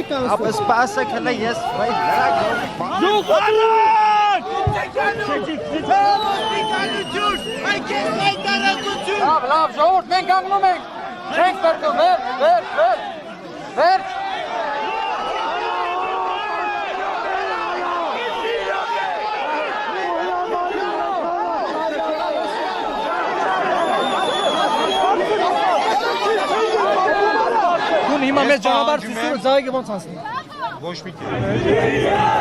Ապա սպասեք հələ ես վայ Լավ, լավ, ժողովուրդ, մենք կանգնում ենք։ Չենք բերում, վերջ, վերջ, վերջ։ Վերջ։ Դու հիմա մեզ ճանապարհ ցույց տուր, զայգը ոնց անցնի։ Ոչ մի կերպ։